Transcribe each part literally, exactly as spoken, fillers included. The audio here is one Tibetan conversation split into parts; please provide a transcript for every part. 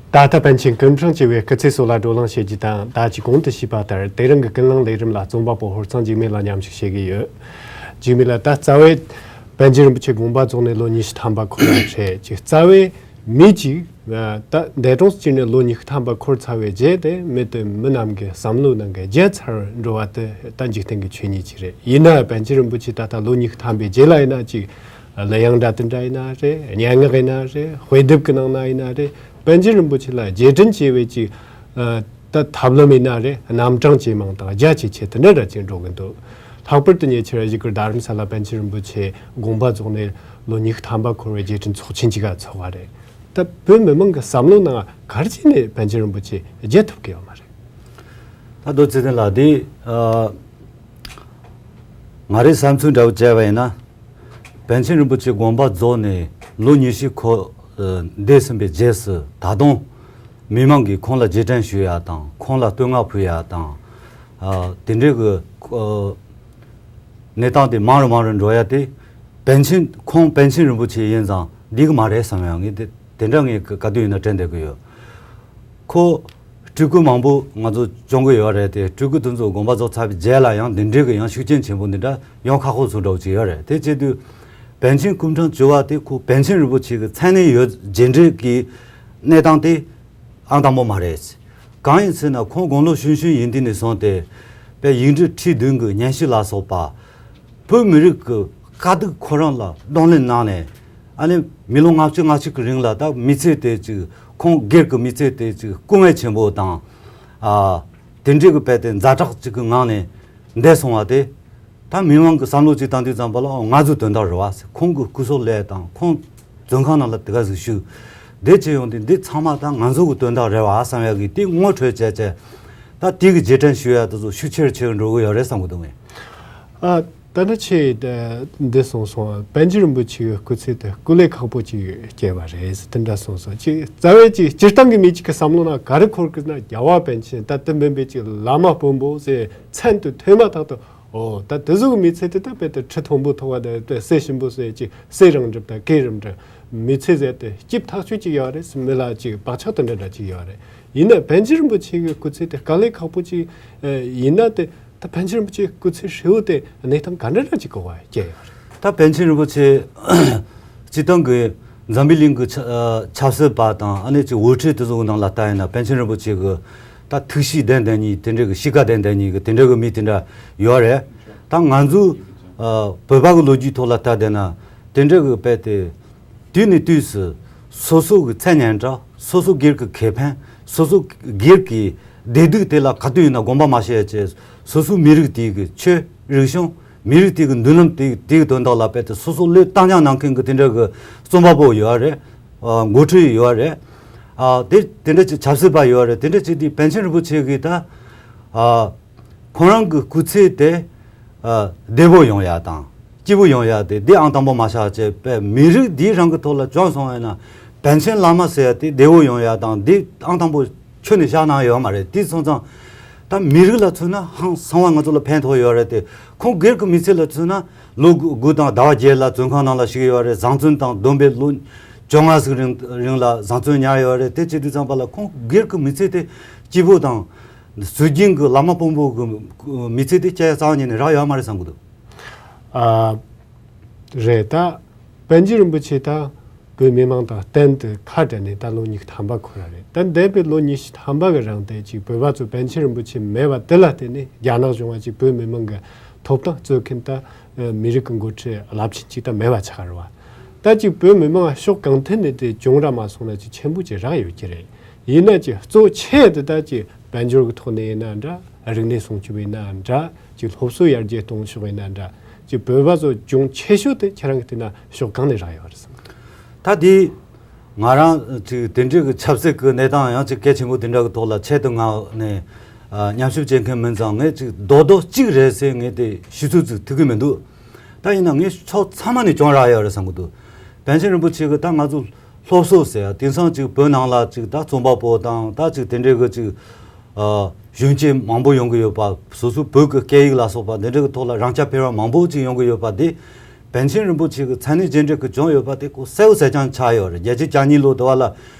ད་ལྟ་པཎ་ཆེན་སྐུ་ཕྲེང་བཅུ་བའི་སྐུ་ཚེ་སྲོག་ལ་བགྲོ་གླེང་བྱེད་རྒྱུ་དང་། ད་ཅི་གོང་དུ་ཞུས་པ་ལྟར་དེ་རིང་གི་ཀུན་གླེང་ལས་རིམ་ལ་རྩོམ་པ་པོ་ཧོར་གཙང་འཇིགས་མེད་ལ་མཉམ་ཞུགས་བྱེད་ཀྱི་ཡོད། འཇིགས་མེད་ལགས། ད་རྩ་བའི་པཎ་ཆེན་རིན་པོ་ཆེ་དགོངས་པ་རྫོགས་ནས་ལོ་ཉི་ཤུ་ཐམ་པ་འཁོར་བ་རེད། ཅིག་རྩ་བའི་མི་གཅིག་ད་འདས་གྲོངས་སུ་གྱུར་ནས་ལོ་ཉི་ཤུ་ཐམ་པ་འཁོར་ཚར་བའི་རྗེས་དེ་མི་དེ་མི་རྣམས་ཀྱི་བསམ་བློའི་ནང་གི་བརྗེད་ཚར་འགྲོ་བ་དེ་ད་འཇིག་རྟེན་གྱི་ཆོས་ཉིད་ཅིག་རེད། ཡིན་ན་པཎ་ཆེན་རིན་པོ་ཆེ་ད་ལྟ་ལོ་ཉི་ཤུ་ཐམ་པའི་རྗེས་ལ་ཡིན་ན་ཅིག་གླུ་དབྱངས་འདྲ་དེ་འདྲ་ཡིན་ན་རེད། སྙན་ངག་ཡིན་ན་རེད། དཔེ་དེབ་ཀྱི་ནང་ན་ཡིན་ན་རེད། པཎ་ཆེན་རིན་པོ་ཆེ་ལ་རྗེས་དྲན་བྱེད་པའི་ཅིག་ད་ཐབས་ལམ་ཡིན་ན་རེད། རྣམ་གྲངས་ཇེ་མང་དང་རྒྱ་ཇེ་ཆེ་དེ་འདྲ་འདྲ་ཅིག་འགྲོ་གི་འདུག། ལྷག་པར་དུ་ཉེ་ཆར་བཞུགས་སྒར་རྡ་རམ་ས་ལ་པཎ་ཆེན་རིན་པོ་ཆེ་དགོངས་པ་རྫོགས་ནས་ལོ་ཉི་ཤུ་ཐམ་པ་འཁོར་བའི་རྗེས་དྲན་ཚོགས་ཆེན་ཅིག་ག་ཚོགས་པ་རེད། ད་བོད་མི་མང་གི་བསམ་བློ་ནང་ག་རེ་བྱས་ནས་པཎ་ཆེན་རིན་པོ་ཆེ་བརྗེད་ཐུབ་ཀྱི་ཡོད་མ་རེད། ད་རྡོ་རྗེ་བཙན་ལགས། འདི་ཨ་ང་རའི་བསམ་ཚུལ་འདྲ་བོ་བྱས་པ་ཡིན་ན། པཎ་ཆེན་རིན་པོ་ཆེ་དགོངས་པ་རྫོགས་ནས་ལོ་ཉི་ཤུ་འཁོར་ཨ་འདས་ཟིན་པའི་རྗེས་སུ་ད་དུང་མི་མང་གིས་ཁོང་ལ་རྗེས་དྲན་ཞུ་ཡ་དང་། ཁོང་ལ་བསྟོད་བསྔགས་ཕུལ་ཡ་དང་། ཨ་དེ་འདྲའི་གི་ཨ་གནས་སྟངས་དེ་མང་རུ་མང་རུ་འགྲོ་ཡ་དེ། པཎ་ཆེན་ཁོང་པཎ་ཆེན་རིན་པོ་ཆེ་ཡིན་ཙང་འགྲིག་གི་མ་རེད་བསམ་ཡ། ངས་དེ་དེ་འདྲ་ངས་ག་ག་དུས་ཡིན་ན་དྲན་བསྡད་ཀྱི་ཡོད། ཁོ་སྤྲུལ་སྐུ་མང་པོ་ང་ཚོ་སྐྱོང་གི་ཡོད་རེད་དེ། སྤྲུལ་སྐུ་དེ་ཚོ་དགོངས་པ་རྫོགས་ཚར་བའི་རྗེས་ལ་ཡང་འདི་འདྲའི་གི་ཡང་ཤུགས་རྐྱེན་ཆེན་པོ་འདི་འདྲ་ཡོང་ཁག་པོ་བཟོ་འདྲ་བོ་ཅིག་ཡོད་རེད། དེ་བྱེད་དུས་པཎ་ཆེན་སྐུ་ཕྲེང་བཅུ་བ་དེ་ཁོ་པཎ་ཆེན་རིན་པོ་ཆེ་གི་མཚན་གནས་ཡོད་རྗེས་འབྲེལ་གྱི་གནས་སྟངས་དེ་ཨང་དང་པོ་མ་རེད། གང་ཡིན་ཟེར་ན། ཁོང་དགུང་ལོ་གཞོན་གཞོན་ཡིན་དུས་ནས་བཟུང་སྟེ་པའི་ཡིག་འབྲུ་ཁྲི་བདུན་གྱི་སྙན་ཞུ་ལ་སོགས་པ། བོད་མི་རིགས་ཀྱི་དཀའ་སྡུག་ཁོ་རང་ལ་གདོང་ལེན་གནང་ནས། ཨ་ནི་མི་ལོ་ལྔ་བཅུ་ང་གཅིག་གི་རིང་ལ་ད་མི་ཚེ་དེ་ཅིག་ཁོང་སྒེར་གྱི་མི་ཚེ་དེ་ཅིག་སྐུ་ངལ་ཆེན་པོ་དང་། ཨ་དེ་འདྲའི་གི་དཔེ་དེ་ཛ་དྲག་ཅིག་གི་ངང་ནས་འདས་སོང་བ་དེ། ད་མི་མང་གི་བསམ་བློ་ཅིག་བཏང་དུས་ཙམ་པ་ལ། ཨོ་ང་ཚོའི་དོན་དག་རེད་བ་ཟེར། ཁོང་གི་སྐུ་སྲོག་བློས་བཏང་། ཁོང་བཙོན་ཁང་ནང་ལ་དེ་ག་ཟིག་བཞུགས། དེ་བྱས་ཡོང་དུས་འདི་ཚང་མ་ད་ང་ཚོ་གི་དོན་དག་རེད་བ་བསམ་ཡག་གི་དེ་ངོ་འཕྲོད་བྱས་བྱས། ད་དེ་གི་རྗེས་དྲན་ཞུ་ཡ་དེ་ཚོ་ཤུགས་ཆེར་ཆེར་འགྲོ་གི་ཡོད་རེད་བསམ་གི་འདུག་ངས། ཨ། ད་ནི་ཆེས་འདི་གསུངས་སོང་། པཎ་ཆེན་རིན་པོ་ཆེའི་སྐུ་ཚེ་དེ་སྐུ་ལས་ཁག་པོ་ཅིག་སྐྱེལ་བ་རེད་ཟེར་དེ་འདྲ་གསུངས་སོང་། ཅིག་རྩ་བའི་ཅིག་སྤྱིར་བཏང་གི་མི་གཅིག་གི་བསམ་བློ་ནང་ག་རེ་འཁོར་གི་ན། རྒྱལ་བ་པཎ་ཆེན། ད་དེ་མིན་པའི་ཅིག་བླ་མ་དཔོན་པོ་ཟེར་མཚན་དེ་ཐོས་མ་ཐག་ཏུ། ཨོ་ད་དེ་ཚོ་གི་མི་ཚེ་དེ་ད་དཔེ་དེ་ཁྲི་མཐོན་པོ་ཐོག་བ་དེ་དཔེ་གསེར་ཞིམ་པོ་ཟེར་ཅིག་གསེར་རང་འགྲུབ་དང་སྐེ་རང་འགྲུབ་མི་ཚེ་ཟེར་དེ་སྐྱིད་ཐག་ཆོད་ཅིག་ཡོད་རེད་ཟེར་མི་ལ་ཅིག་བག་ཆགས་དེ་འདྲ་འདྲ་ཅིག་ཡོད་རེད། ཡིན་ན་པཎ་ཆེན་རིན་པོ་ཆེ་གི་སྐུ་ཚེ་དེ་དཀའ་ལས་ཁག་པོ་ཅིག་ཡིན་ན། དེ་ད་པཎ་ཆེན་རིན་པོ་ཆེའི་སྐུ་ཚེ་ཧྲིལ་བོ་དེ་གནས་སྟངས་ག་འདྲ་འདྲ་ཅིག་གི་འོག་སྐྱེལ་ཡོད་རེད། ད་པཎ་ཆེན་རིན་པོ་ཆེ་སྤྱིར་བཏང་གི་འཛམ་བུའི་གླིང་གི་ཆ་ཨ་ཆབ་སྲིད་པ་དང་། ཨ་ནི་ཅིག་དབུ་ཁྲིད་དེ་ཚོ་གི་ནང་ལ་ལྟ་ཡིན་ན། པཎ་ཆེན་རིན་པོ་ཆེ་གི་ད་ཐུགས་གཤིས་ལྡན་ལྡན་གཉིས། དེ་འདྲ་གི་གཤིས་ཀ་ལྡན་ལྡན་གཉིས་གི་དེ་འདྲ་གི་མི་དེ་འདྲ་ཡོད་རེད། ད་ང་ཚོ་ཨ་བོད་པ་གི་ལོ་རྒྱུས་ཐོག་ལ་ལྟ་བསྡད་ན། དེ་འདྲ་གི་དཔེ་དེ་དུས་ནས་དུས་སུ་སོ་སོ་གི་མཚན་སྙན་གྲགས། སོ་སོ་སྒེར་གྱི་ཁེ་ཕན། སོ་སོ་སྒེར་གྱི་བདེ་སྡུག་དེ་ལ་ག་དུས་ཡིན་ན་དགོངས་པ་མ་བཞེས་བྱས། སོ་སོའི་མི་རིགས་དེ་གི་ཆོས་རིག་གཞུང་། མི་རིགས་དེ་གི་མདུན་ལམ་དེ་དེ་གི་དོན་དག་ལ་དཔེ་དེ་སོ་སོ་བློས་བཏང་སྙིང་གནང་མཁན་གི་དེ་འདྲ་གི་རྩོམ་པ་པོ་ཡོད་རེད། ཨ་འགོ་ཁྲིད་ཡོད་རེད། ཨ་དེ་དེ་འདྲ་ཅིག་ཆབ་སྲིད་པ་ཡོད་རེད། དེ་འདྲ་ཅིག་དེ་པཎ་ཆེན་རིན་པོ་ཆེ་གིས་ད་ཨ་ཁོ་རང་གི་སྐུ་ཚེ་དེ་ཨ་བདེ་བོ་ཡོང་ཡ་དང་སྐྱིད་པོ་ཡོང་ཡ་དེ་འདི་ཨང་དང་པོ་མ་བཞག་བྱས། དཔེ་མི་རིགས་འདི་རང་གི་ཐོག་ལ་བྱུང་སོང་བས་ན། པཎ་ཆེན་བླ་མ་ཟེར་ཡ་དེ་བདེ་བོ་ཡོང་ཡ་དང་འདི་ཨང་དང་པོ་ཁྱོན་ནས་བཞག་གནང་ཡོད་མ་རེད། དེ་སོང་ཙང་ད་མི་རིགས་ལ་མཚོན་ན་ཧང་སང་བ་ང་ཚོ་ལ་ཕན་ཐོགས་ཡོད་རེད་དེ། ཁོང་སྒེར་གྱི་མི་ཚེ་ལ་མཚོན་ན་ལོ་དགུ་དང་ཟླ་བ་བརྒྱད་ལ་བཙོན་ཁང་ནང་ལ་བཞུགས་ཡོད་རེད། བཟང་བཙོན་དང་སྡོམ་པའི་ལོ་བཅོ་ལྔ་ཟིག་རིང་རིང་ལ་བཟང་བཙོན་ཉར་ཡོད་རེད། དེ་བྱེད་དུས་ཙམ་པ་ལ་ཁོང་སྒེར་གྱི་མི་ཚེ་དེ་སྐྱིད་པོ་དང་། སྲོལ་རྒྱུན་གྱི་བླ་མ་དཔོན་པོ་གི་མི་ཚེ་དེ་སྐྱེལ་རྩ་བ་ཉིད་ནས་རག་ཡོད་མ་རེད་བསམ་གི་འདུག། ཨ། རེད། ད་པཎ་ཆེན་རིན་པོ་ཆེ་ད་བོད་མི་མང་དང་གཏན་དུ་ཁ་བྲལ་ནས་ད་ལོ་ཉི་ཤུ་ཐམ་པ་འཁོར་བ་རེད། ད་འདས་པའི་ལོ་ཉི་ཤུ་ཐམ་པ་གི་རིང་དེ་ཅིག་བོད་པ་ཚོ་པཎ་ཆེན་རིན་པོ་ཆེ་མེད་པ་དེ་ལ་བརྟེན་ནས་རྒྱ་ནག་གཞུང་བ་ཅིག་བོད་མི་མང་གི་ཐོབ་ཐང་རྩོད་མཁན་ད་མི་རིགས་ཀྱི་འགོ་ཁྲིད་རླབས་ཆེན་ཅིག་ད་མེད་པ་ཆགས་རེད་བ། ད་ཅིག་བོད་མི་མང་ཕྱོགས་གང་ཐད་ནས་དེ་གྱོང་རག་མ་སོང་ན་ཅིག་ཆེན་པོ་ཅིག་རག་ཡོད་ཀྱི་རེད། ཡིན་ན་ཅིག་གཙོ་ཆེ་དེ་ད་ཅིག་དཔལ་འབྱོར་གྱི་ཐོག་ནས་ཡིན་ན་འདྲ། རིག་གནས་སྲུང་སྐྱོབ་ཡིན་ན་འདྲ། ཅིག་སློབ་གསོ་ཡར་རྒྱས་གཏོང་ཕྱོགས་ཡིན་ན་འདྲ། ཅིག་བོད་པ་ཚོ་གྱོང་ཆེ་ཤོས་དེ་ཁྱེད་རང་གི་བལྟས་ན་ཕྱོགས་གང་ནས་རག་ཡོད་རེད་བསམ། ད་དེ་ང་རང་ཅིག་དེ་འདྲའི་གི་ཆབ་སྲིད་ཀྱི་གནས་སྟངས་ཡང་ཅིག་གལ་ཆེན་པོ་དེ་འདྲ་གི་ཐོག་ལ་ཆེད་དུ་མངགས་ནས་ཨ་མཉམ་ཞུགས་བྱེད་མཁན་མིན་ཙང་། ངས་ཅིག་རྡོག་རྡོག་གཅིག་རེད་ཟེར་ངས་དེ་ཞུ་ཚུལ་ཅིག་ཐུབ་ཀྱི་མི་འདུག། ད་ཡིན་ན་ངས་ཕྱོགས་ཚང་མ་ནས་གྱོང་རག་ཡོད་རེད་བསམ་གི་འདུག། པཎ་ཆེན་རིན་པོ་ཆེ་གི་ད་ང་ཚོ་སློབ་གསོ་ཟེར་ཡ། དེང་སང་ཅིག་བོད་ནང་ལ་ཅིག་ད་རྩོམ་པ་པོ་དང་ད་ཅིག་དེ་འདྲའི་གི་ཅིག་ཨ་གཞོན་སྐྱེས་མང་པོ་ཡོང་གི་ཡོད་པ། སོ་སོའི་བོད་ཀྱི་སྐད་ཡིག་ལ་སོགས་པ་འདི་འདྲའི་གི་ཐོག་ལ་རང་རྐྱ་འཕེར་བ་མང་པོ་ཅིག་ཡོང་གི་ཡོད་པ་འདི། པཎ་ཆེན་རིན་པོ་ཆེ་གི་མཚན་གནས་རྗེས་འབྲེལ་གི་བྱུང་ཡོད་པ་དེ་ཁོ་གསལ་པོ་གསལ་རྐྱང་ཆགས་ཡོད་རེད། བརྒྱད་ཅུ་གྱ་གཉིས་ལོ་དུ་བ་ལ་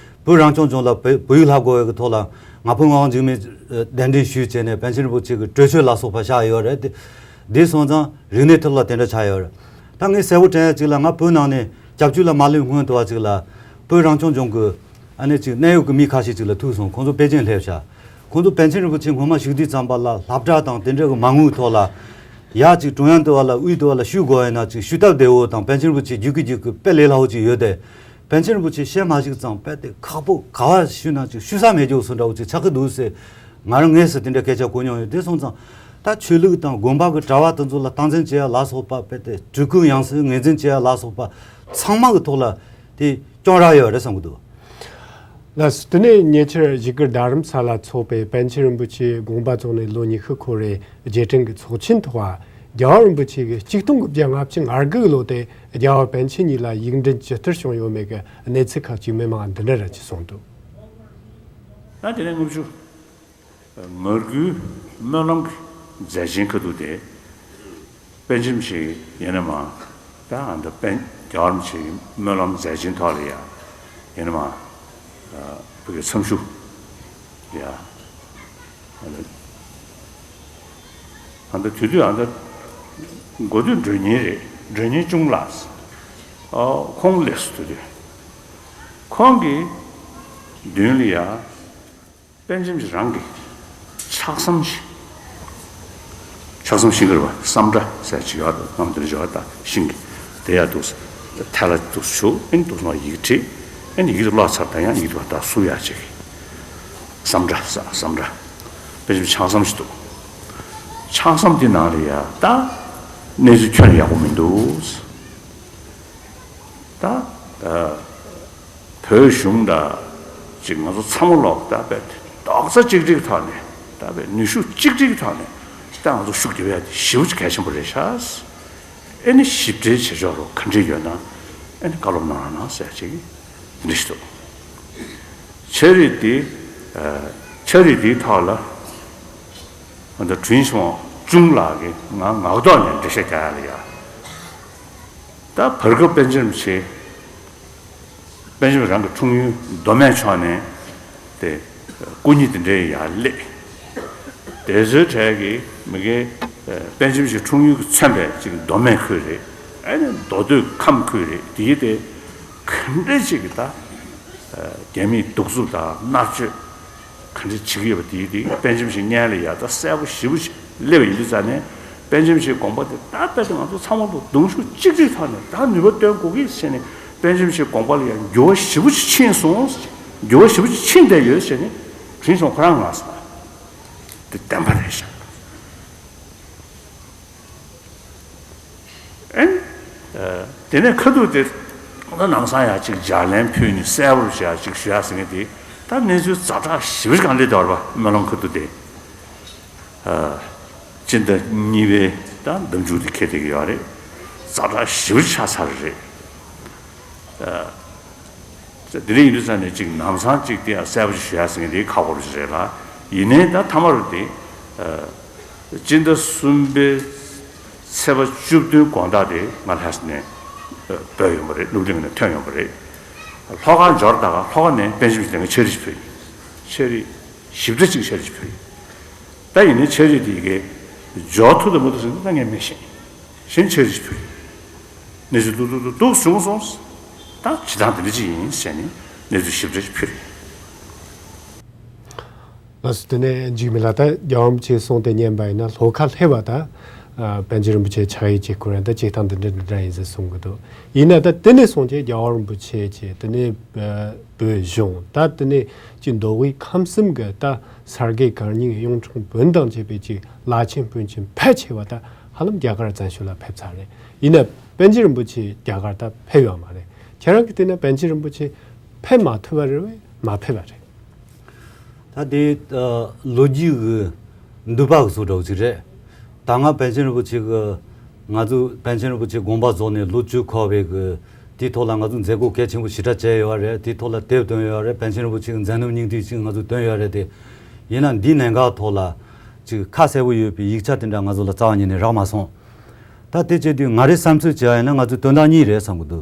བོད་རང་སྐྱོང་ལྗོངས་ལ་བོད་བོད་ཡིག་བསླབ་དགོས་པའི་གི་ཐོག་ལ་ང་ཕོད་ངག་དབང་འཇིགས་མེད་གདན་འདྲེན་ཞུས་བྱས་ནས་པཎ་ཆེན་རིན་པོ་ཆེ་གི་གྲོས་ཆོད་ལ་སོགས་པ་བཞག་ཡོད་རེད་དེ། དེ་སོང་ཙང་རིག་གནས་ཐོག་ལ་དེ་འདྲ་ཆགས་ཡོད་རེད། ད་ངས་གསལ་པོ་དྲན་ཡ་གཅིག་ལ། ང་བོད་ནང་ནས་སྐྱབས་བཅོལ་ལ་མ་སླེབས་སྔོན་དུ་བ་གཅིག་ལ་བོད་རང་སྐྱོང་ལྗོངས་ཀྱི་ཨ་ནེ་གཅིག་གནད་ཡོད་ཀྱི་མི་ཁ་ཤས་གཅིག་ལ་ཐུག་སོང་། ཁོང་ཚོ་པེ་ཅིན་སླེབས་ཤག་ཁོང་ཚོ་པཎ་ཆེན་རིན་པོ་ཆེ་སྔོན་མ་བཞུགས་དུས་ཙམ་པ་ལ་སློབ་གྲྭ་དང་དེ་འདྲ་གི་མ་དངུལ་ཐོག་ལ་ཡ་གཅིག་ཀྲུང་དབྱང་དུ་བ་ལ་དབུས་དུ་བ་ལ་ཞུ་དགོས་ཡིན་ན་གཅིག་ཞུ་སྟབས་བདེ་བོ་དང་པཎ་ཆེན་རིན་པོ་ཆེ་རྒྱུགས་ཀྱི་རྒྱུགས་ཀྱི་དཔེ་ལས་སླ་བོ་གཅིག་ཡོད་དེ། པཎ་ཆེན་རིན་པོ་ཆེ་བཤད་མ་བཞུགས་ཙང་དཔེ་དེ་ཁག་པོ། ག་བ་ཞུ་ན་གཅིག་ཞུ་ས་མེད་རྒྱུ་བཟོ་འདྲ་བོ་གཅིག་ཆགས་ཀྱི་འདུག་ཟེར། ང་རང་ངོས་སུ་དེ་འདྲ་སྐད་ཆ་གོ་མྱོང་ཡོད། དེ་སོང་ཙང་ད་ཆོས་ལུགས་དང་དགོན་པ་གི་གྲྭ་བ་དེ་ཚོ་ལ་སྟངས་འཛིན་བྱེད་ཡ་ལ་སོགས་པ་དཔེ་དེ་འགྲོ་ཀུན་ཡང་སྲིད་ངོས་འཛིན་བྱེད་ཡ་ལ་སོགས་པ་ཚང་མ་གི་ཐོག་ལ་དེ་སྐྱོན་རག་ཡོད་རེད་བསམ་གྱི་འདུག། ལགས་སོ། དེ་ནས་ཉེ་ཆར་བཞུགས་སྒར་རྡ་རམ་ས་ལ་འཚོགས་པའི་པཎ་ཆེན་རིན་པོ་ཆེ་དགོངས་པ་རྫོགས་ནས་ལོ་ཉི་ཤུ་འཁོར་བའི་རྗེས་དྲན་གྱི་ཚོགས་ཆེན་ཐོག་རྒྱལ་བ་རིན་པོ་ཆེ་གིས་ཆིག་སྟོང་དགུ་བརྒྱ་ལྔ་བཅུ་ང་དགུ་གི་ལོ་དེ་རྒྱལ་བ་པཎ་ཆེན་གཉིས་ལ་ཡིག་འབྲེལ་ཇི་ལྟར་བྱུང་ཡོད་མེད་ཀྱི་གནས་ཚུལ་ཁག་ཅིག་མི་མང་འདི་འདྲ་ར་ཅིག་གསུངས་འདུག། ད་དེ་ནས་ལྔ་བཅུ། ངར་སྐུའི་སྨོན་ལམ་གྱི་མཛད་ཆེན་ཁ་ཐུག་དེ། པཎ་ཆེན་ཞིག་ཡིན་ན་མ། ད་ཨ་ད་པཎ་རྒྱལ་བ་རིན་པོ་ཆེའི་སྨོན་ལམ་མཛད་ཆེན་ཐོག་ལ་ཡ། ཡིན་ན་མ། བོད་ཀྱི་མཚམས་ཞུ། ཡ། ཨ་ད། ཨ་ད་དུས་དུས་ཨ་ད། འགོ་སྟོད་མགྲོན་གཉེར་རེད། མགྲོན་གཉེར་གཅུང་ལགས། ཨ་ཁོང་སླེབས་སོང་དུས་དུས། ཁོང་གིས་མདུན་ལ་ཡ། པཎ་ཆེན་རང་གི་ཕྱག་ཟམ་ཞིག། ཕྱག་ཟམ་ཤིང་གི་རེད་པ། སམ་ཊ་ཟེར་ཅིག་ཡོད་རེད། ནམ་དེ་འདྲ་ཡོད་ད། ཤིང་གི་དེ་ཡ་འདུག་སེ། ཐལ་ལ་འདུག་སེ་བྱུག་ཨེ་འདུག་སེ་ཡིག་བྲིས། ཨེ་ཡིག་དེ་ཀློག་ཚར་ད་ཡང་ཡིག་དེ་བ་ད་བསུབ་ཡ་ཅིག། སམ་ཊ་ཟེར། སམ་ཊ། པཎ་ཆེན་ཕྱག་ཟམ་ཞིག་འདུག། ཕྱག་ཟམ་དེ་ནང་ལ་ཡ་ད་གནས་ཚུལ་ཁྱོན་ནས་ཡག་པོ་མི་འདུག། ད། ཨ། བོད་གཞུང་ལ་ཅིག་ང་ཚོ་ཚང་མ་ལོག་ད་བས་རྡོག་རྩ་གཅིག་སྒྲིལ་ཐོག་ནས། ད་བས་ནུས་ཤུགས་གཅིག་སྒྲིལ་ཐོག་ནས་ད་ང་ཚོ་ཤུགས་རྒྱབ་ཡ་དེ་ཞེ་པོ་ཅིག་གལ་ཆེན་པོ་རེད་ཤག། ཨེ་ནི་ཞིབ་ཕྲའི་བྱེད་ཕྱོགས་རོགས་ག་འདྲ་ཡོད་ན་ཨེ་ནི་བཀའ་སློབ་གནང་རོགས་གནང་ཟེར་ཅིག་འདི་ཞིག་འདུག། འཆར་རེ་འདི། ཨ། འཆར་རེ་འདིའི་ཐོག་ལ་ང་ཚོ་དྲུང་ཆེན་གཅུང་ལགས་ཀྱིས་ང་ངག་ཐོག་ནས་འགྲེལ་བཤད་རྒྱག་ཡ་ལ་ཡ། ད་བར་སྐབས་པཎ་ཆེན་རིན་པོ་ཆེ། པཎ་ཆེན་རང་གི་འཁྲུངས་ཡུལ་མདོ་སྨད་ཕྱོགས་ནས་དེ་སྐུ་ཉིད་དེ་འདྲའི་ཡར་སླེབས། དེ་ཚོའི་གྲས་ཀྱི་མི་སྒེར་པཎ་ཆེན་རིན་པོ་ཆེ་འཁྲུངས་ཡུལ་གྱི་མཚོན་པའི་ཅིག་མདོ་སྨད་ཁུལ་རེད། ཨ་ནི་མདོ་སྟོད་ཁམས་ཁུལ་རེད། དེའི་དེ་ག་འདྲ་ཅིག་གི་ད་རྒྱ་མིས་གདུག་རྩུབ་དང་མནར་གཅོད། ག་འདྲ་བྱེད་ཀྱི་ཡོད་པ་དེའི་དེ་པཎ་ཆེན་རིན་པོ་ཆེ་སྔོན་ལ་ཡ་ད་གསལ་པོ་ཞེ་པོ་ཞིག་སླེབས་པ་ཡིན་དུས་ཙང་ནས་པཎ་ཆེན་རིན་པོ་ཆེའི་དགོངས་པ་དེ་ད་རྦད་དེ་ང་ཚོ་ཚང་མ་ལ་གདུང་ཤུགས་གཅིག་སྒྲིལ་ཐོག་ནས་ད་ནུས་པ་བཏོན་དགོས་ཀྱི་ཟེར་ནས་པཎ་ཆེན་རིན་པོ་ཆེའི་དགོངས་པ་ལ་ཡང་འགྱུར་བ་ཞེ་པོ་ཞིག་ཕྱིན་སོང་། འགྱུར་བ་ཞེ་པོ་ཞིག་ཕྱིན་བསྡད་ཡོད་ཟེར་ནས་དྲིན་སོང་ཁོ་རང་ང་ཟེར་ན་དེ་བདེན་པ་རེད་ཤག། ཨེ། ཨ། དེ་ནས་ཁ་ཐུག་དེ། ད་ནང་སང་ཡ་གཅིག་ལྗགས་ལན་ཕུལ་ནས་གསལ་པོར་བྱས་ཡ་གཅིག་ཞུ་ཡ་ཟེར་མཁན་དེ། ད་གནས་ཚུལ་ཛ་དྲག་ཞེ་པོ་ཞིག་གང་སླེབས་འདུག་རེད་པ། སྨོན་ལམ་ཁ་ཐུག་དེ། ཨ། སྤྱི་ཟླ་གཉིས་པའི་ད་ཟླ་མཇུག་དེ་འཁེལ་བསྡད་ཀྱི་ཡོད་རེད། ཛ་དྲག་ཞེ་པོ་ཞིག་ཆགས་ཚར་རེད། ཨ། དེ་འདྲ་ཡིན་དུས་ཙང་ནས་ཅིག་ལམ་སང་ཅིག་དེ་ཡང་གསལ་པོ་ཞིག་ཞུ་ཡ་ཟེར་མཁན་དེ་ཁག་པོ་རེད་ལ། ཡིན་ནའི་ད་མཐའ་མ་རུ་དེ། ཨ། སྤྱི་ཟླ་གསུམ་པའི་ཚེས་པ་བཅུ་བདུན་དགོང་དག་དེ་ང་ལྷ་ས་ནས་བྲོས་ཡོང་པ་རེད། སྣུབ་གླིང་ནས་ཐོན་ཡོང་པ་རེད། ལྷོ་ཁ་འབྱོར་ད་ག་ལྷོ་ཁ་ནས་པཎ་ཆེན་རིན་པོ་ཆེ་ལ་ང་འཆར་གཞི་ཞིག་ཕུལ་ཡིན། འཆར་གཞི་ཞིབ་ཕྲ་ཅིག་འཆར་གཞི་ཞིག་ཕུལ་ཡིན། ད་ཡིན་ནའི་འཆར་གཞི་དེ་གའི་འབྱོར་ཐུབ་དང་མ་ཐུབ་ཟེར་ན་ད་ངས་མི་ཤེས། གཞན་འཆར་གཞི་ཞིག་ཕུལ་ཡིན། གནས་ཚུལ་སྡུག་སྡུག་སྡུག་སྡུག་བྱུང་སོང་། ད་བྱེད་སྟངས་དེ་འདྲ་ཅིག་ཡིན་ཟེར་ནས་གནས་ཚུལ་ཞིབ་ཕྲ་ཞིག་ཕུལ་ཡིན། ལགས་སོ། དེ་ནས་འཇིགས་མེད་ལགས། ད་རྒྱལ་བ་རིན་པོ་ཆེ་གསུང་དེ་ཉན་པ་ཡིན་ན་ལྷོ་ཁ་སླེབས་པ་ད། ཨ། པཎ་ཆེན་རིན་པོ་ཆེ་ཕྱག་ཡིག་ཅིག་བསྐུར་ཡ་ད་བྱེད་སྟངས་འདི་འདྲ་འདི་འདྲ་ཡིན་ཟེར་གསུང་གི་འདུག། ཡིན་ན་ད་དེ་ནས་བཟུང་སྟེ་རྒྱལ་བ་རིན་པོ་ཆེ་ཅེས་དེ་ནས། ཨ། བོད་གཞུང་ད་དེ་ནས་ཅིག་མདོ་དབུས་ཁམས་གསུམ་གྱི་ད་ས་དགེ་བཀའ་རྙིང་གཡུང་དྲུང་བོན་དང་བཅས་པའི་ཅིག་བླ་ཆེན་སྤུན་ཆེན་ཕལ་ཆེ་བ་ད་ཧ་ལམ་རྒྱ་གར་བཙན་བྱོལ་ལ་ཕེབས་ཚར་རེད། ཡིན་ན་པཎ་ཆེན་རིན་པོ་ཆེ་རྒྱ་གར་ད་ཕེབས་ཡོད་མ་རེད། ཁྱེད་རང་གིས་བལྟས་ན་པཎ་ཆེན་རིན་པོ་ཆེ་ཕེབས་མ་ཐུབ་པ་རེད་པས་མ་ཕེབས་པ་རེད། ད་དེ། ཨ། ལོ་རྒྱུས་ཀྱི་འདུས་པ་གི་བཟོ་འདྲ་བོ་ཅིག་རེད། ད་སྔ་པཎ་ཆེན་རིན་པོ་ཆེ་གི། ང་ཚོ་པཎ་ཆེན་རིན་པོ་ཆེ་དགོངས་པ་རྫོགས་ནས་ལོ་བཅུ་འཁོར་བའི་གི་དེའི་ཐོག་ལ་ང་ཚོ་མཛད་སྒོ་གལ་ཆེན་པོ་ཞེ་དྲག་བྱས་ཡོད་རེད། དེའི་ཐོག་ལ་དེབ་བཏོན་ཡོད་རེད། པཎ་ཆེན་རིན་པོ་ཆེ་གི་མཛད་རྣམ་སྙིང་བསྡུས་ཅིག་ང་ཚོ་བཏོན་ཡོད་རེད་དེ། ཡིན་ན་འདིའི་གནད་འགག་ཐོག་ལ་ཅིག་ཁ་གསལ་པོ་ཡོད་པའི་ཡིག་ཆ་དེ་འདྲ་ང་ཚོ་ལ་རྩ་བ་ཉིད་ནས་རག་མ་སོང་། ད་དེ་བྱེད་དུས་ང་རའི་བསམ་ཚུལ་བྱས་པ་ཡིན་ན་ང་ཚོས་དོན་དག་གཉིས་རེད་བསམ་གི་འདུག།